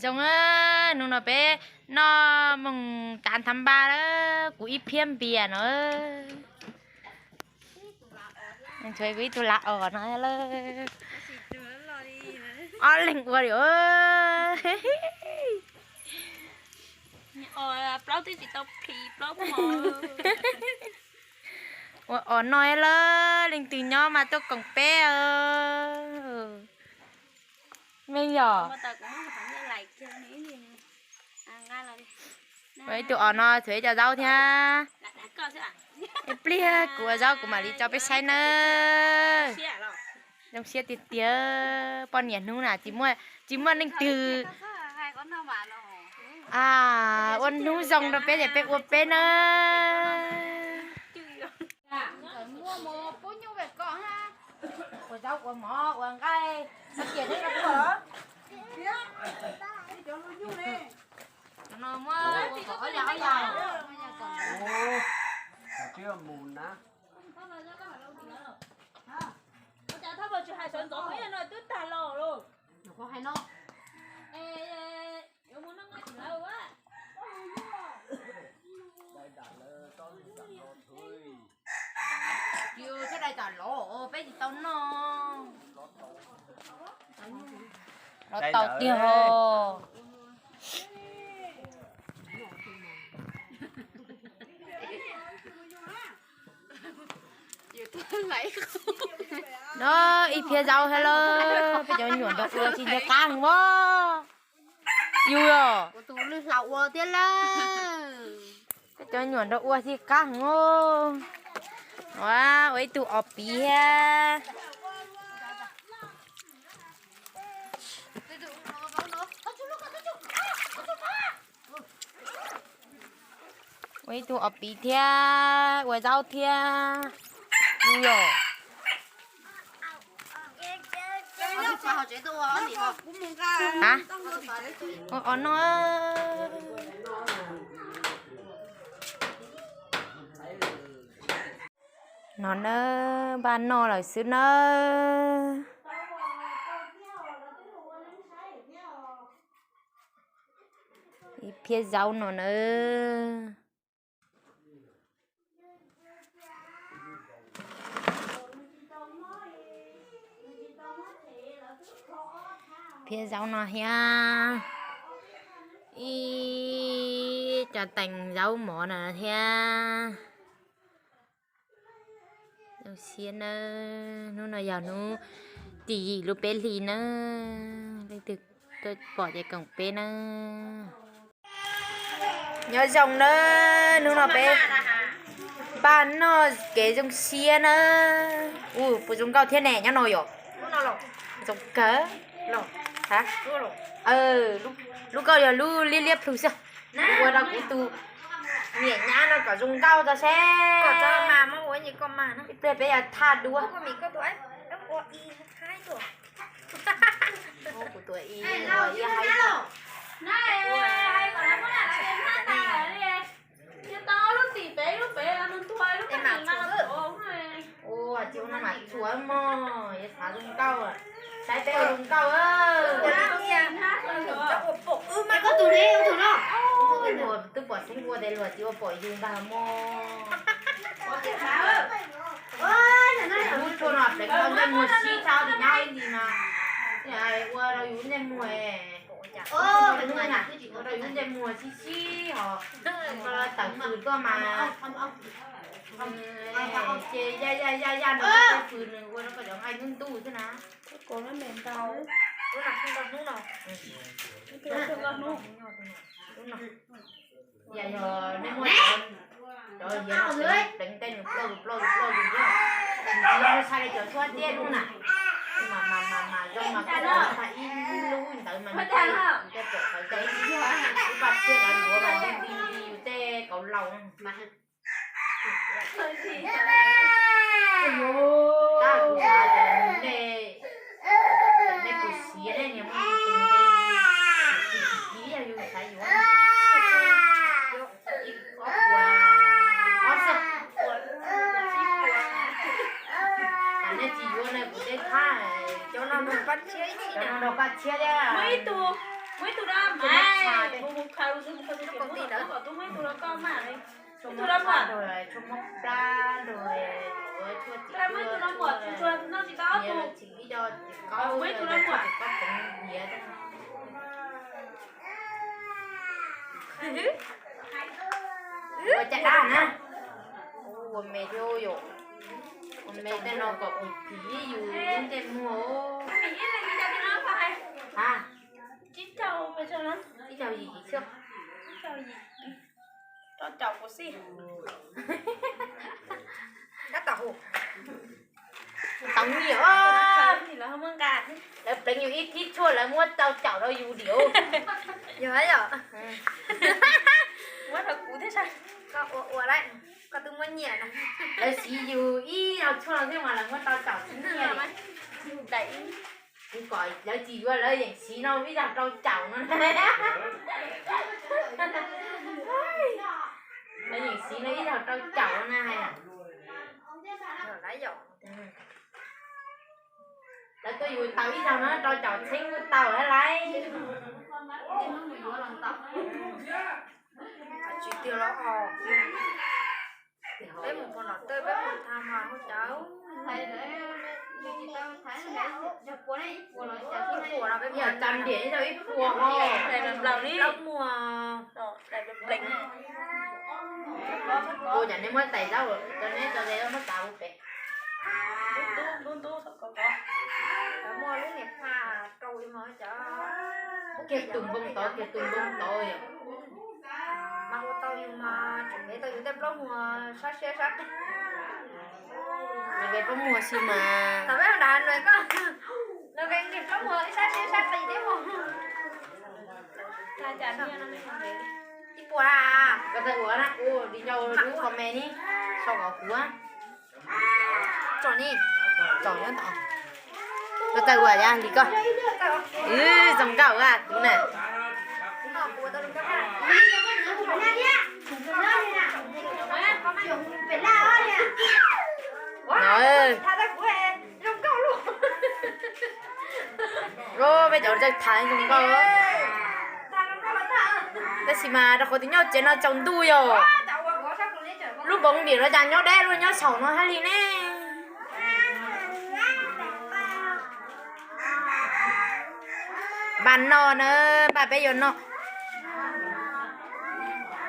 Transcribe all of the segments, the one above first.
Zoo, hnub no peb noj moos tav thav npaj lawm, kuv ib phiab npias no. Tshuav kuv ib tug lag os no lawm. Ob leeg ua li. Ua os no lawm, leej twg nyob mas tuaj koom peb. Meej yog. Ua ib tug os no tshuav ib co zaub thiab. Ib pliag kuv ua zaub kuv mam li tso peb saib nawb. Zoo siab tiag tiag, poj niam hnub na tsis muaj, tsis muaj leej twg ua hnub zoo rau peb ces peb ua peb nawb. Ua zaub ua mov ua nqaij, no muab ua kom ob yas ob yas. Ua cas thaj pawg tsis hais sawv ntxov, twb tag los lawm. Yus thiaj dai tom lov peb tsis tau noj. Los tau tiag ho. No ib phiab zaub thiab lawm, peb cov me nyuam nrog ua tsis nco qab heev os. Yus los, peb cov me nyuam nrog ua tsis qab heev os. Ua ib tug os piv thiab. Ua ib tug os piv thiab ua zaub thiab. Yus los, ua os no. No nawb, npaj noj lawm xwb nawb. Ib phiab zaub no nawb. Phiab zaub no thiab. Ib co tees zaub mov no thiab. Zoo siab nawb, hnub no yog hnub tim yim lub peb hlis nawb, leej twg tuaj pom ces koom peb nawb. Nyob zoo nawb, hnub no peb npaj noj kev zoo siab nawb. Ua puas zoo nkauj thiab ne nyob no yom? Zoo kawg. Lub kauj yog lub liab liab plhu xwb. Ua rau kuv tus niam nyab no kom zoo nkauj tau seb. Ib pliag peb yuav thaj duab. Kuv tuav ib, ib haib. Ua tsis ua no mas txhua mog, yuav xav zoo nkauj, saib peb ua zoo nkauj. Koj tus ne, ua tus no. Luag twb pom xeeb ua tes luag tsis ua pom yus ntag mog. Lub tshuaj no pleev tau ntsej muag sib tshab li nyob ib ntsis mas ua rau yus ntsej muag. Ua rau yus ntsej muag sib sib hos tawm fws tuaj mas ces ya ya ya ya nrog tej fws nws ua rau koj cov nqaij ntub ntub xwb na. Yog nej muaj cov yiav no pleev tej nws ploj tus ploj tus ploj tus ploj, nws tsis zoo sai li cov tshuab tiaj lub na. Mas mas mas mas zoo mas koj tau ib lub ntawd mas nws tej pom qawv cai ib lub paj tshiab kav ntuav mas nti nti li yus tej kauv laus. Tab kuv xav tias nej, nej puas siav nej niag muaj tus nqi, tsis tsis tsis yog yus xav yuav ib ob puas, ob xwb. Tam nej tsis yuav na kuv teb thab cov no nrog paj tshiab thiab. Muaj ib tug Muab ib tug rau mas, mus mus khaws, mus khaws tus kom tij ntawd kom tub muab ib tug rau koj mas. Ib tug rau muam, tshuaj muab plab nrog, tshuaj tim tshuaj no tsis tau ob tug. Muab ib tug rau muam. Ua cas dab na. Ua me thiab yom. Ua me tej no kom phim yus lub ntsej muag. Ib caug yim xwb. Rau caum kuv xij. Kab tom hu. Tau nyiam. Lawv pleev yus ib thib tshuaj lawv muab rau caum rau yus diam. Yog yom. Muab rau kuv thiab. Koj ua ua lawm, koj twb muab nyiam na. Lawv siv yus ib zaug tshuaj no thiab mas lawv muab rau caum tsis nyiam li. Kuv kom lawv tsis yuav lawv yeem siv no ib zaug rau caum no. Lawv yeem siv no ib zaug rau caum no na hais. Lawv tuaj yus tau ib zaug no rau caum txheeb kuj tau lawm lauj. Tsis tiag los os. Peb mus puas nom tawj peb mus tha mas hu cawv. Ib puas no peb mus tsa ntiam ib zaug ib puas ho. Plaub muag. Ua cas neb muab tais zaub rau neb tso tais zaub muab tsa ua pem. Muaj lub niam pha rau li mas cov. Kiag tus npoo tod, kiag tus npoo tod yom. Mas ua tau yus mas tseem ntev tau yus tej plaub muag sab siab sab qis. Ntev plaub muag xwb mas. Tam peb nram nws koj, nws nqis plaub muag sab siab sab qis thiab mas. Ib puas a. Koj txawj ua na, ua li ncauj lub comment ni, sau kom kuv. Tso ni, tso nyob tod. Koj txawj ua yam li koj. Zoo nkauj a kuv na. No, peb cov txawj tham zoo nkauj. Tab sis mas rau qhov tias nyob tsev no tsaus ntuj yom. Lub npoov npiam no cas nyob deb luaj nyob saum no hab li ne. Npaj noj na, npaj peb yuav noj.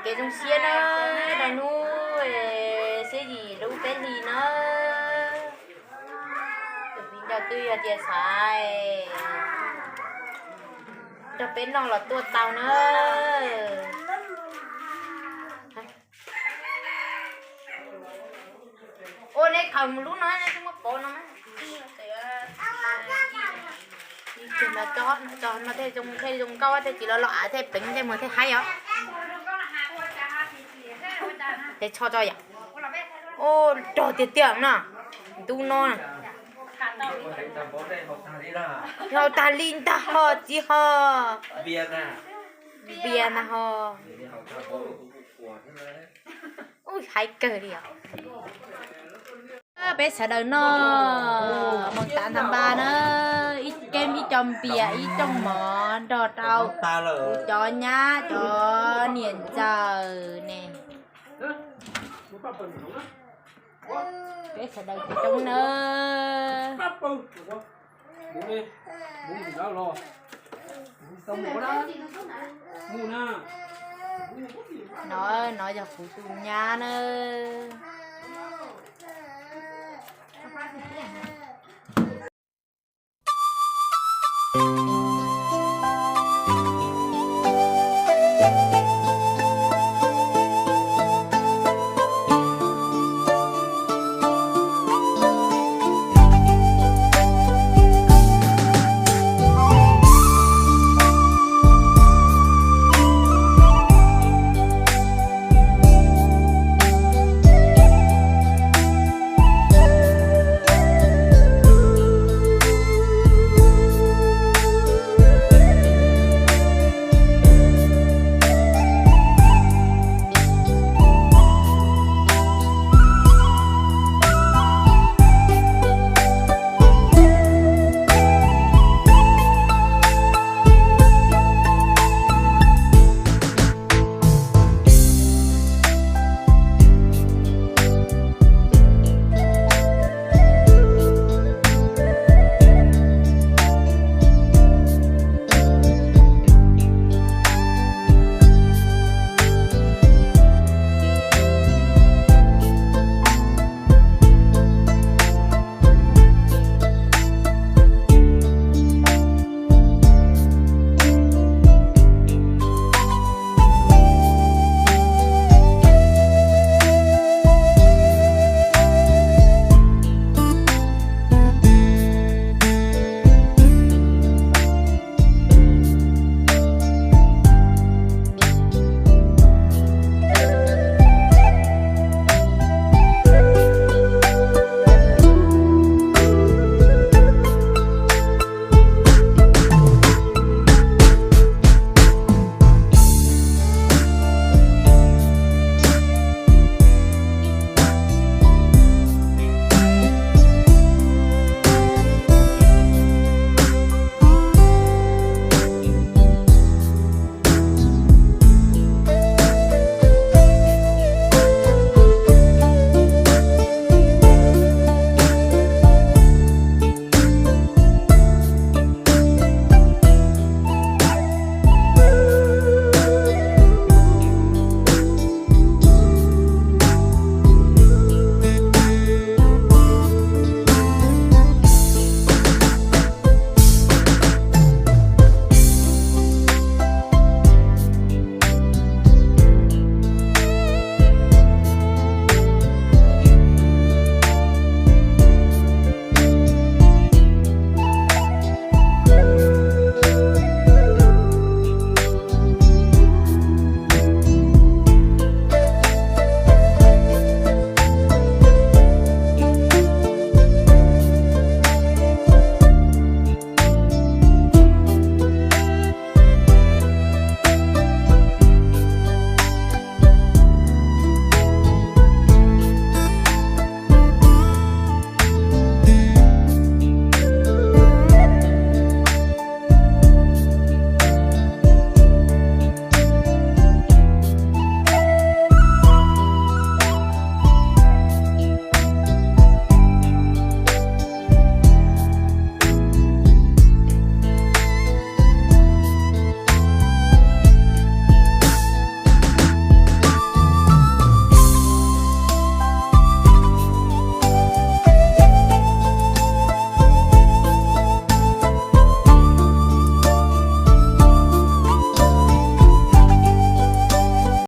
Kev zoo siab na, rau hnub xiab yim lub peb hlis na. Tus viv ncaus twb yog tias xav nrog peb noj los tuaj tau na. Ua nej khaws mus lub no nej twb muab pov no. Thiaj zoo nkauj thiaj tsis los los av thiaj pleev thiaj muag thiaj haib os. Ces tsho tso yom. Ua rog tiag tiag no. Ntu no na. Haus tag li ntag ho txiv ho. Npias ntag ho. Ub, haib kawg li os. Peb sawv daws noj moos tav nta npa na, ib keeb ib co npias ib rooj mov nrog rau kuv cov nyab cov niam ntxawm ne. Peb sawv daws coob coob nawb. No, no yog kuv tus nyab nawb.